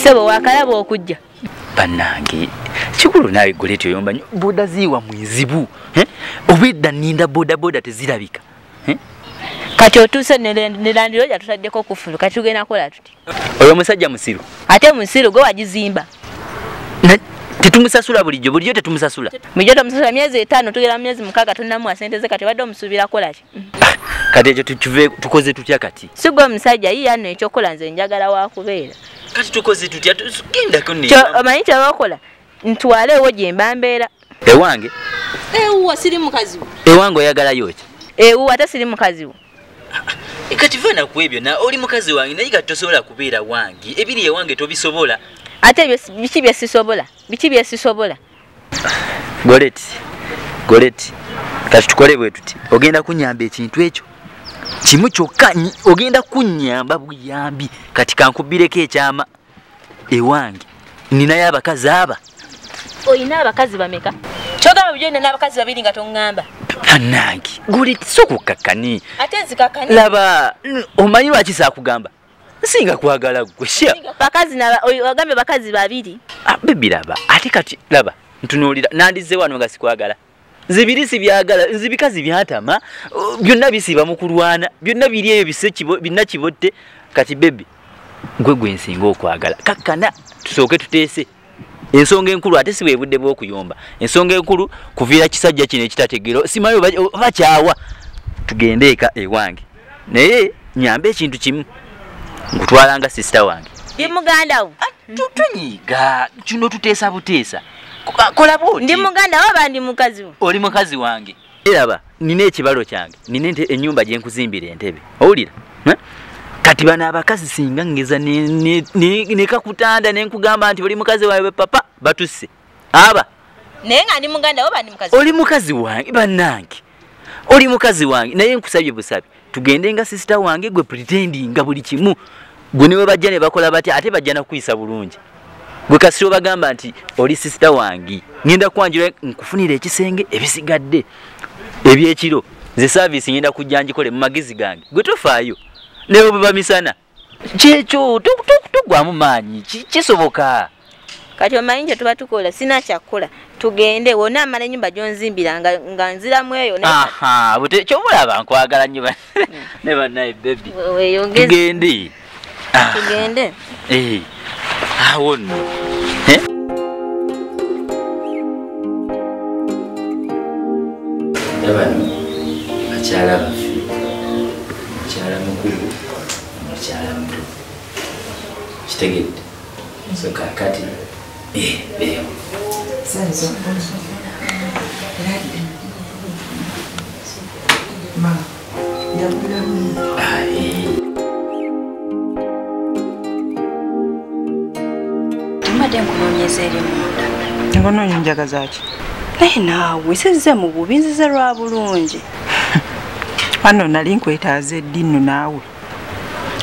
Sebo wakalaba okujja. Bannange kikulu nawe Goleti oyomba nnyo. Boda ziwa mwezibu. Obwedda nninda boda boda tezirabika. Kati otuuse ne landiroja tutaddeko kufulu kati tugenda kola tuti. Oyo omusajja musiru. Ate musiru gwe wagizimba. Tetumusasula bulijjo, bulijjo tetumusasula. Bulijjo tomusasula myezi 5 tugera myezi 6 tonnamuwa ssente ze kati badde omusuubira kola ki? Kati ekyo tukive tukoze tutya kati? Si gwe omusajja yiiya nno ekyokukola nze njagala wakubeera. Kati tukoze tutya tugendako ne. Omanyi kye ntwale ewo gye mba mbeera. Ewange? Ewuwo siri mukazi wo. Ewange oyagalayo ki? Ewuwo ate siri mukazi wo. Kati va ku ebyo na oli mukazi wange naye kati tosobola kubeera wange. Ebiri ewange tobisobola. Ate biki bye sisobola? Biki bye sisobola? Goleti. Goleti. Kati tukole bwe tuti. Ogenda kunnyamba ekintu ekyo. Kimu kyokka ogenda kunnyamba buyambi. Kati kankubireko ekyama ewange. Ninayo abakazi aba. Oyina abakazi bameka? Kyogamba bulijjo nina abakazi babiri nga toŋŋamba. Bannange, Goleti sooka okkakkane. Ate nzikakkane. Laba, omanyi lwaki saakugamba? Nsinga kwagala ggwe. Bakazi ogambye bakazi babiri. Baby laba, ate kati laba, ntunuulira nandizze wano nga sikwagala. Nze biri sibyagala, nze bikazi byantama, byonna bisiba mu kulwana, byonna biri eyo bise binna kibotte. Kati baby, gwe gwe nsinga okwagala. Kakkana tusooke tuteese. Ensonga enkulu ate si bwe budde bw'okuyomba. Ensonga enkulu kuviira kisajja kino ekitategeera. Simanyi oba kyawa. Tugende eka ewange. Naye nyambe ekintu kimu. Nkutwala nga sister wange. Ndi muganda wo. Tutunyiga. Kino tuteesa buteesa. Kola bw'oti. Ndi muganda wo oba ndi mukazi wo? Oli mukazi wange. Eraba nina ekibalo kyange. Nina ennyumba gye nkuzimbira entebe. Owulira? Kati bano abakazi singa ngeza ne kakutanda ne nkugamba nti oli mukazi wawe papa batusse. Aba. Naye nga ndi muganda oba ndi mukazi? Oli mukazi wange bannange. Oli mukazi wange naye nkusabye busabi. Tugende nga sister wange gwe pretending nga buli kimu. Gwe ne bajja ne bakola batya ate bajja na kuyisa bulungi. Gwe kasiro bagamba nti oli sister wange. Ngenda kwanjula nkufunira ekisenge ebisigadde ebyekiro. Nze service ngenda kujja njikole mu magezi gange. Gwe tofaayo. Leo baba misana. Kyekyo tugwamu maanyi kisoboka. Kati omanyi kye tuba tukola sina kyakukola. Tugende wonna amala ennyumba gy'onzimbira nga nziramu eyo. Aha, bute kyomulaba nkwagala nnyo ne bannaye baby. Tugende. Tugende. Awo nno. Bano bakyala baffe. Mukyala mukulu, mukyala muto. Kitegedde. So kaakati beewo. Mbadde nkunoonyeza eri munda. Nkunoonya njagaza ki? Naye naawe sizze mu bubi, nzize lwa bulungi. Wano nali nkwetaaze ddi nno naawe.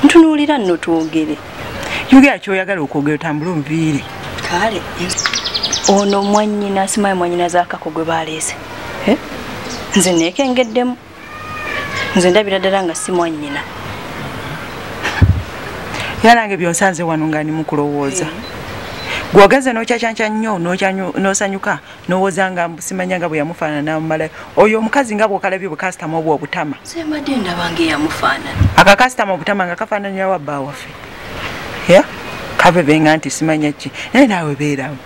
Ntunuulira nno twogere. Yogera ky'oyagala okwogera otambule onviire. Kale ono mwannyina simanyi mwannyina z'akako gwe baleese. Nze neekengeddemu. Nze ndabira ddala nga si mwannyina. Era nange byonsanze wano nga ndi mu kulowooza. Gw'ogeze n'okyakyankya nnyo n'osanyuka n'owooza nga simanya nga bwe yamufaanana n'amumalayo. Oyo omukazi nga bw'okalabye bwe kasitama obwo obutama. Nze mbadde ndaba ng'eyamufaanana. Akakasitama obutama nga kafaananira wa bba waffe. Kabebenga nti simanya ki. Naye naawe beerawo.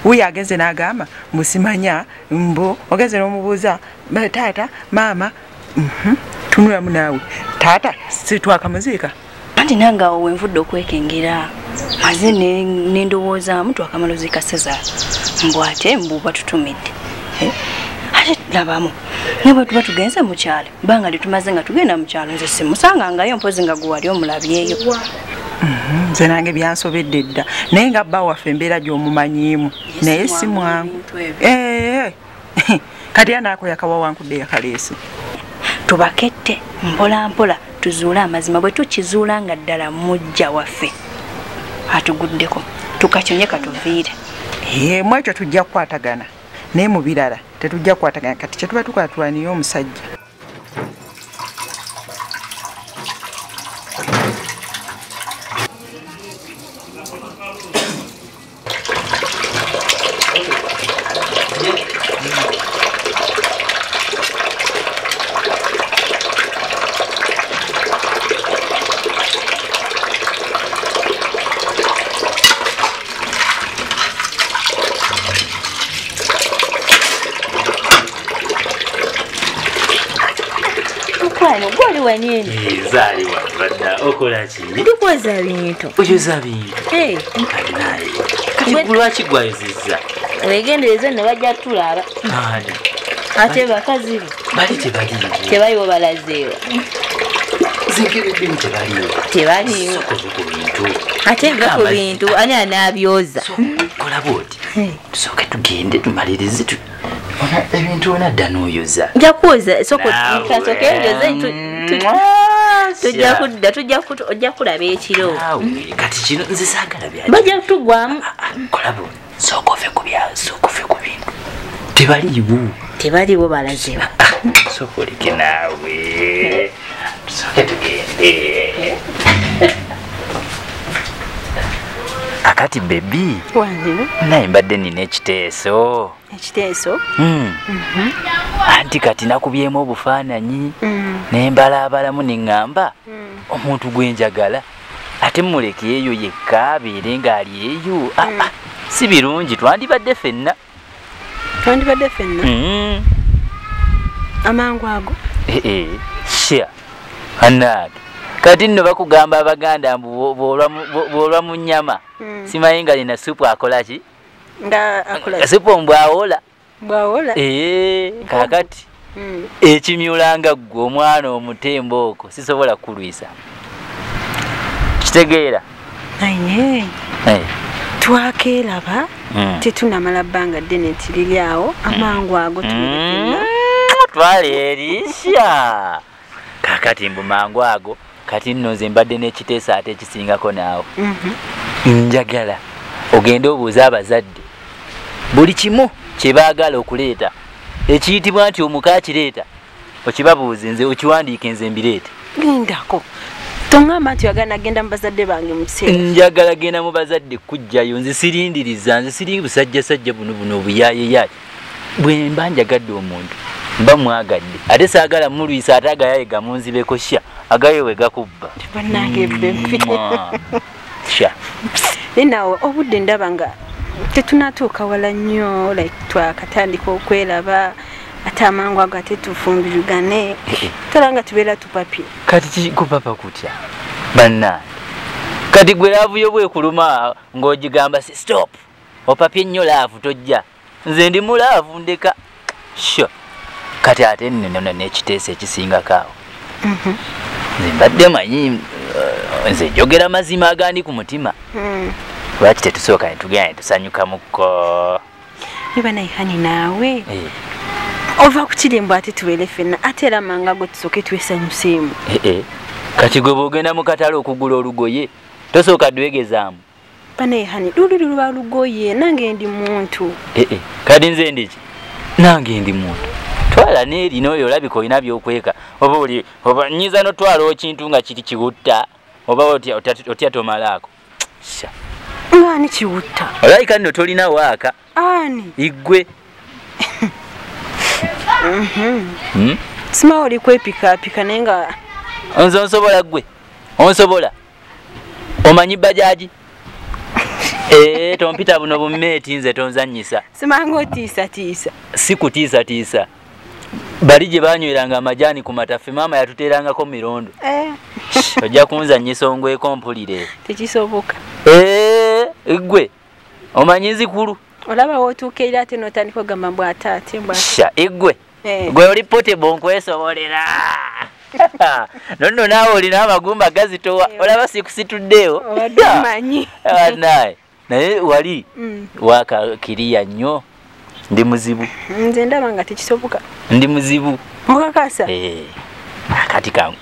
Wuyo agenze n'agamba mbu simanya mbu ogenze n'omubuuza taata maama tunulamu naawe. Taata si twakamuziika. Anti nange awo wenvudde okwekengera. Maze ne ndowoozaamu twakamala oziika Sezar. Mbu ate mbu batutumidde. Ate labamu. Ne bwe tuba tugenze mu kyalo, bbanga lye tumaze nga tugenda mu kyalo nze simusangangayo mpozi nga gwe wali omulabyeyo. Nze nange byansobedde dda. Naye nga bba waffe embeera gy'omumanyiimu. Naye si mwangu. Kati era naako yakawa wankudde yakaleese. Tubakette mpola mpola tuzuule amazima bwe tukizuula nga ddala mujja waffe atuguddeko tukakyonye katuviire. Mu ekyo tujja kukwatagana naye mu birala tetujja kukwatagana. Kati kye tuba tukola tulwaniye omusajja. Wanyini. Zaali wabadda okola ki? Ndikwoza bintu. Oyoza bintu. Eh. Kati lwaki gwayozezza? Weegendereze ne bajja tulaba. Ani? Ate bakazi bali tebaliiwo. Tebaliiwo balazeewa. Zinkeredde tebaliiwo. Tebaliiwo. Sooka ku bintu. Ate nva ku bintu ani anaabyoza? Kola bw'oti. Tusooke tugende tumalirize ebintu onadda n'oyoza. Nja kwoza sooka tusooke njoze tujja kudda ojja kulaba ekiro. Kati kino nze saagala bya. Bajja kutugwamu. Kola bw'oti. Sooka ove ku sooka ove ku bintu. Tebaliiwo. Tebaliiwo balazeewa. Sooka oleke naawe. Tusooke tugende. Akati baby. Wange. Naye mbadde nina ekiteeso. Ekiteeso? Anti kati nakubyemu obufaananyi. Ne mbalaabalamu ne ŋŋamba omuntu gwe njagala ate mmuleke eyo yekka abeere ng'ali eyo. Si birungi twandibadde ffenna. Twandibadde ffenna? Amangu ago? Sha. Annaage. Kati nno bakugamba Abaganda mbu bw'olwa mu nnyama simanyi nga lina supu akola ki? Nga akola ki? Supu mbw'awola. Bw'awola? Kaakati ekimyula nga ggwe omwana omutembo okwo sisobola kukulwisa. Kitegeera? Naye twakeeraba tetunamala bbanga ddene nti liri awo amangu ago tubeere ffenna. Twala erisha. Kaakati mbu mangu ago kati nno nze mbadde n'ekiteeso ate ekisingako naawe. Njagala ogende obuuze abazadde buli kimu kye baagala okuleeta ekiyitibwa nti omuka akireeta okibabuuze nze okiwandiike nze mbireete. Lindako. Toŋŋamba nti oyagala nagenda mu bazadde bange mu kiseera. Njagala genda mu bazadde kujjayo nze sirindiriza nze siri busajjasajja buno buno obuyaayeyaye. Bwe mba njagadde omuntu mba mwagadde ate saagala mulwisa ate agayaye gamunzibeko sha agaye we gakubba. Bannange bempi. Sha. Naye naawe obudde ndaba nga tetunatuuka wala nnyo like twakatandika okweraba ate amangu ago ate tufumbirigane tolaba nga tubeera tupapye. Kati kupapa kutya bannange. Kati gwe laavu yo bwekuluma ng'ogigamba si stop opapye nnyo laavu tojja nze ndi mu laavu ndeka. Sha. Kati ate nno n'ekiteeso ekisingako awo. Nze mbadde manyi nze njogera mazima agandi ku mutima. Lwaki tetusooka ne tugenda ne tusanyukamukko? Niba naye hani naawe. Ova ku kirimbo ate tubeere ffenna ate era mangu ago tusooke twesanyuseemu. Kati gwe bw'ogenda mu katale okugula olugoye tosooka dwegezaamu. Banaye hani luli luba lugoye nange ndi muntu. Kati nze ndi ki? Nange ndi muntu. Twala n'eri n'oyo olabika olina by'okweka oba oli oba nnyinza n'otwala ekintu nga kiri kiwutta oba otya tomalaako. Sha. Ng'ani kiwutta? Olabika nno tolina waaka. Ani? Iggwe. Simanyi oli kwepikaapika naye nga nze onsobola ggwe onsobola omanyi bajaji? Tompita buno bummeeti nze tonzannyisa. Simanyi ng'otiisatiisa. Si kutiisatiisa. Bali gye banyweranga amajaani ku mataffe maama yatuteerangako mirondo. Ojja kunzannyisa ongweko mpulire. Tekisoboka. Ggwe omanyi nzikulu. Olaba w'otuuka era ate n'otandika ogamba mbu ate ate mbu ate. Sha ggwe. Gwe oli potable nkwesobolera. Nonno naawe olina amagumba gazitowa olaba sikusituddeewo. Obadde omanyi. Naye naye wali waaka kiriya nnyo ndi muzibu. Nze ndaba nga tekisoboka. Ndi muzibu. Mukakasa? Kati kangu.